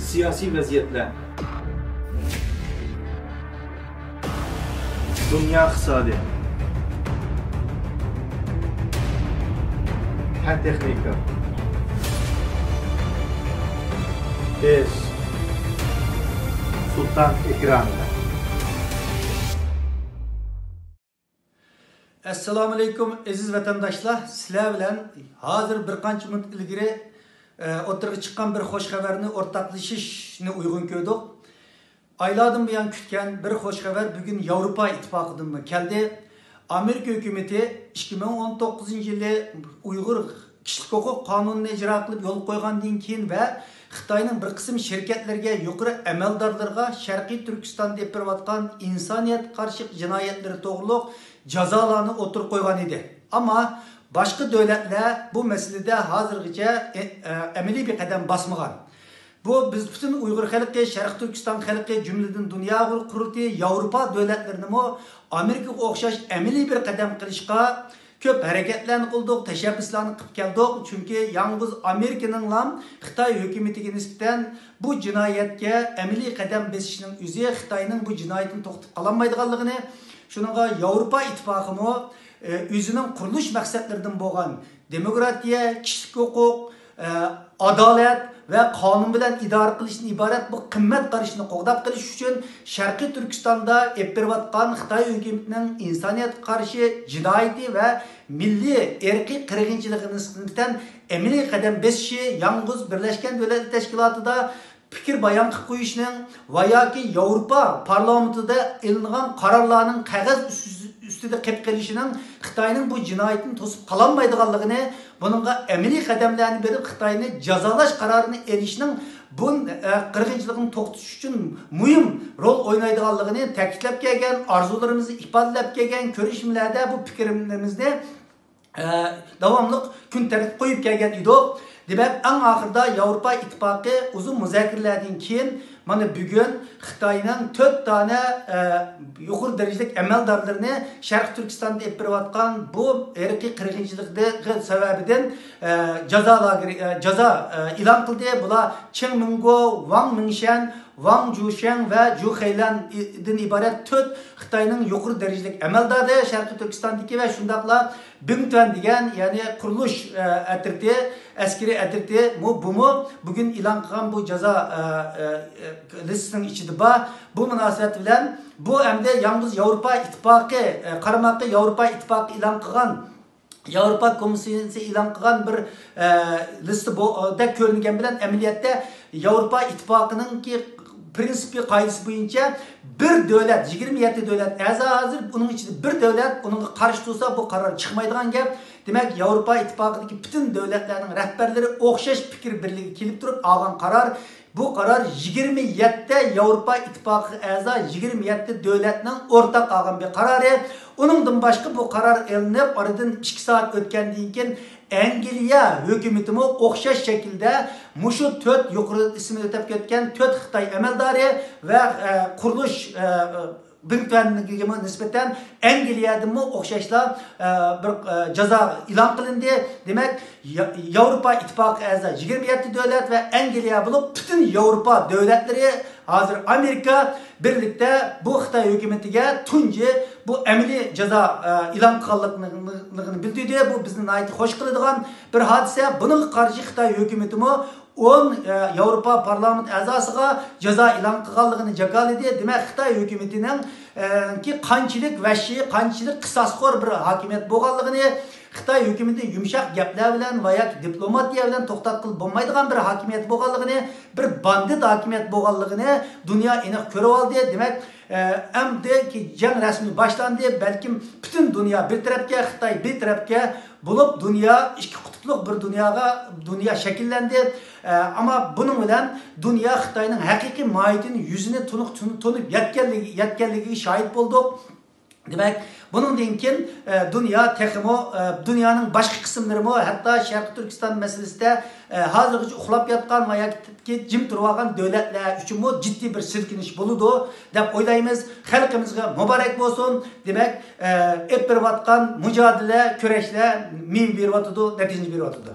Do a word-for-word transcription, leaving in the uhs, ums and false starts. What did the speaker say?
سىياسىي ۋەزىيەتلەر. دۇنيا ئىقتىسادى. پەن تېخنىكا. بىز سۇلتان ئېكرانىدا. ئەسسالامۇئەلەيكۇم، ئەزىز ۋەتەنداشلار. سىلەر بىلەن ھازىر بىر قانچە مىنۇت ئىلگىرى، ئە، ئوتتۇرىغا چىققان بىر خوش خەۋەرنى ئورتاقلىشىشنى ئۇيغۇن كۆردۇق. ئايلاردىن بۇيان كۈتكەن بىر خوش خەۋەر بۈگۈن ياۋروپا ئىتتىپاقىدىنمۇ كەلدى. ئامېرىكا ھۆكۈمىتى ئىككى مىڭ ئون توققۇزىنچى يىلى ئۇيغۇر كىشىلىك ھوقۇق قانۇنىنى ئىجرا قىلىپ يولغا قويغاندىن كېيىن ۋە خىتاينىڭ بىر قىسىم شىركەتلىرىگە، يۇقىرى ئەمەلدارلىرىغا شەرقىي تۈركىستاندا ئېلىپ بېرىۋاتقان ئىنسانىيەتكە قارشى جىنايەتلىرى توغرۇلۇق جازالارنى ئوتتۇرىغا قويغان ئىدى. ئەمما باشقا دۆلەتلەر بۇ مەسىلىدە ھازىرغىچە، ئە، ئە، ئەمەلىي بىر قەدەم باسمىغان. بۇ بىز پۈتۈن ئۇيغۇر خەلقى، شەرقىي تۈركىستان خەلقى، جۈملىدىن دۇنيا ئۇيغۇر قۇرۇلتىيى، ياۋروپا دۆلەتلىرىنىمۇ ئامېرىكىغا ئوخشاش ئەمەلىي بىر قەدەم قىلىشقا كۆپ ھەرىكەتلەرنى قىلدۇق، تەشەببۇسلارنى قىلىپ كەلدۇق. چۈنكى يالغۇز ئامېرىكىنىڭلا خىتاي ھۆكۈمىتىگە نىسبەتەن بۇ جىنايەتكە ئەمەلىي قەدەم بېسىشنىڭ ئۆزى خىتاينىڭ بۇ جىنايىتىنى توختىتىپ قالالمايدىغانلىقىنى، شۇنىڭغا ياۋروپا ئىتتىپاقىمۇ، ئە، ئۆزىنىڭ قۇرۇلۇش مەقسەتلىرىدىن بولغان دېموكراتىيە، كىشىلىك ھوقۇق، ئە، ئادالەت ۋە قانۇن بىلەن ئىدارە قىلىشتىن ئىبارەت بۇ قىممەت قارىشىنى قوغداپ قېلىش ئۈچۈن شەرقىي تۈركىستاندا ئېلىپ بېرىۋاتقان خىتاي ھۆكۈمىتىنىڭ ئىنسانىيەتكە قارشى جىنايىتى ۋە مىللىي ئىرقىي قىرغىنچىلىقىغا نىسبەتەن ئەمەلىي قەدەم بېسىشى يالغۇز بىرلەشكەن دۆلەتلەر تەشكىلاتىدا پىكىر بايان قىلىپ قويۇشنىڭ ۋە ياكى ياۋروپا پارلامېنتىدا ئېلىنغان قارارلارنىڭ قەغەز ئۈستىدە قېلىپ قېلىشىنىڭ خىتاينىڭ بۇ جىنايىتىنى توسۇپ قالالمايدىغانلىقىنى، بۇنىڭغا ئەمەلىي قەدەملەرنى بېرىپ خىتاينى جازالاش قارارىنى ئېلىشنىڭ بۇ، ئە، قىرغىنچىلىقنى توختىتىش ئۈچۈن مۇھىم رول ئوينايدىغانلىقىنى تەكىتلەپ كەلگەن، ئارزۇلىرىمىزنى ئىپادىلەپ كەلگەن كۆرۈشمىلەردە بۇ پىكرىمىزنى ئە، داۋاملىق كۈن تەرتىپكە قويۇپ كەلگەن ئىدۇق. دېمەك، ئەڭ ئاخىرىدا ياۋروپا ئىتتىپاقى ئۇزۇن مۇزاكىرىلەردىن كېيىن، مانا بۈگۈن خىتاينىڭ تۆت دانە، ئە، يۇقىرى دەرىجىلىك ئەمەلدارلىرىنى شەرقىي تۈركىستاندا ئېلىپ بېرىۋاتقان بۇ ئىرقىي قىرغىنچىلىقى سەۋەبىدىن، ئە، جازا لاگېرى، ئە، جازا، ئە، ئېلان قىلدى. بۇلار چېڭ مىڭگو، ۋاڭ مىڭشەن، ۋاڭ جۇشياڭ ۋە جۇ خەيلەندىن ئىبارەت تۆت خىتاينىڭ يۇقىرى دەرىجىلىك ئەمەلدارى شەرقىي تۈركىستاندىكى ۋە شۇنداقلا بىڭتۈەن دېگەن، يەنى قۇرۇلۇش، ئە، ئەترىتى، ئەسكىرىي ئەترىتى، مۇ-، بۇمۇ بۈگۈن ئېلان قىلغان بۇ جازا، ئە، ئە، ئە، لىستىسىنىڭ ئىچىدە بار. بۇ مۇناسىۋەت بىلەن بۇ ئەمدى يالغۇز ياۋروپا ئىتتىپاقى، ئە، قارىماققا ياۋروپا ئىتتىپاقى ئېلان قىلغان، ياۋروپا كومىسسىيىسى ئېلان قىلغان بىر، ئە، لىستا بۇ، دەك كۆرۈنگەن بىلەن ئەمەلىيەتتە ياۋروپا ئىتتىپاقىنىڭكى پرىنسىپى، قائىدىسى بويىچە بىر دۆلەت، يىگىرمە يەتتە دۆلەت ئەزا ھازىر، ئۇنىڭ ئىچىدە بىر دۆلەت ئۇنىڭغا قارشى تۇرسا، بۇ قارار چىقمايدىغان گەپ. دېمەك، ياۋروپا ئىتتىپاقىدىكى پۈتۈن دۆلەتلەرنىڭ رەھبەرلىرى ئوخشاش پىكىر بىرلىكىگە كېلىپ تۇرۇپ ئالغان قارار. بۇ قارار يىگىرمە يەتتە ياۋروپا ئىتتىپاقىغا ئەزا يىگىرمە يەتتە دۆلەتنىڭ ئورتاق ئالغان بىر قارارى. ئۇنىڭدىن باشقا بۇ قارار ئېلىنىپ، ئارىدىن ئىككى سائەت ئۆتكەندىن كېيىن، ئەنگلىيە ھۆكۈمىتىمۇ ئوخشاش شەكىلدە مۇشۇ تۆت يۇقىرىدا ئىسمى ئۆتۈپ كەتكەن تۆت خىتاي ئەمەلدارى ۋە، ئە، قۇرۇلۇش، ئە، بىڭتۈەنگىمۇ نىسبەتەن ئەنگلىيەدىمۇ ئوخشاشلا، ئە، بىر، ئە، جازا ئېلان قىلىندى. دېمەك، يا-، ياۋروپا ئىتتىپاقىغا ئەزا يىگىرمە يەتتە دۆلەت ۋە ئەنگلىيە بولۇپ پۈتۈن ياۋروپا دۆلەتلىرى ھازىر ئامېرىكا بىرلىكتە بۇ خىتاي ھۆكۈمىتىگە تۇنجى بۇ ئەمەلىي جازا، ئە، ئېلان قىلغانلىقىنى بىلدۈردى. بۇ بىزنى ناھايىتى خوش قىلىدىغان بىر ھادىسە. بۇنىڭغا قارشى خىتاي ھۆكۈمىتىمۇ ئون، ئە، ياۋروپا پارلامېنت ئەزاسىغا جازا ئېلان قىلغانلىقىنى جاكارلىدى. دېمەك، خىتاي ھۆكۈمىتىنىڭ، ئە، كى قانچىلىك ۋەھشىي، قانچىلىك قىساسخور بىر ھاكىمىيەت بولغانلىقىنى، خىتاي ھۆكۈمىتىنى يۇمشاق گەپلەر بىلەن ۋە ياكى دىپلوماتىيە بىلەن توختاتقىلى بولمايدىغان بىر ھاكىمىيەت بولغانلىقىنى، بىر باندىت ھاكىمىيەت بولغانلىقىنى دۇنيا ئېنىق كۆرۈۋالدى. دېمەك، ئە، ئەمدىكى جەڭ رەسمىي باشلاندى. بەلكىم پۈتۈن دۇنيا بىر تەرەپكە، خىتاي بىر تەرەپكە بولۇپ، دۇنيا ئىككى قۇتۇپلۇق بىر دۇنياغا، دۇنيا شەكىللەندى. ئە، ئەمما بۇنىڭ بىلەن دۇنيا خىتاينىڭ ھەقىقىي ماھىيىتىنى، يۈزىنى تونۇق-، تون-، تونۇپ يەتكەنلىكى، يەتكەنلىكىگە شاھىت بولدۇق. دېمەك، بۇنىڭدىن كېيىن، ئە، دۇنيا تېخىمۇ، ئە، دۇنيانىڭ باشقا قىسىملىرىمۇ، ھەتتا شەرقىي تۈركىستان مەسىلىسىدە، ئە، ھازىرغىچە ئۇخلاپ ياتقان ۋە ياكى جىم تۇرۇۋالغان دۆلەتلەر ئۈچۈنمۇ جىددىي بىر سىلكىنىش بولىدۇ، دەپ ئويلايمىز. خەلقىمىزگە مۇبارەك بولسۇن. دېمەك، ئە، ئېلىپ بېرىۋاتقان مۇجادىلە، كۈرەشلەر مېۋە بېرىۋاتىدۇ، نەتىجىنى بېرىۋاتىدۇ.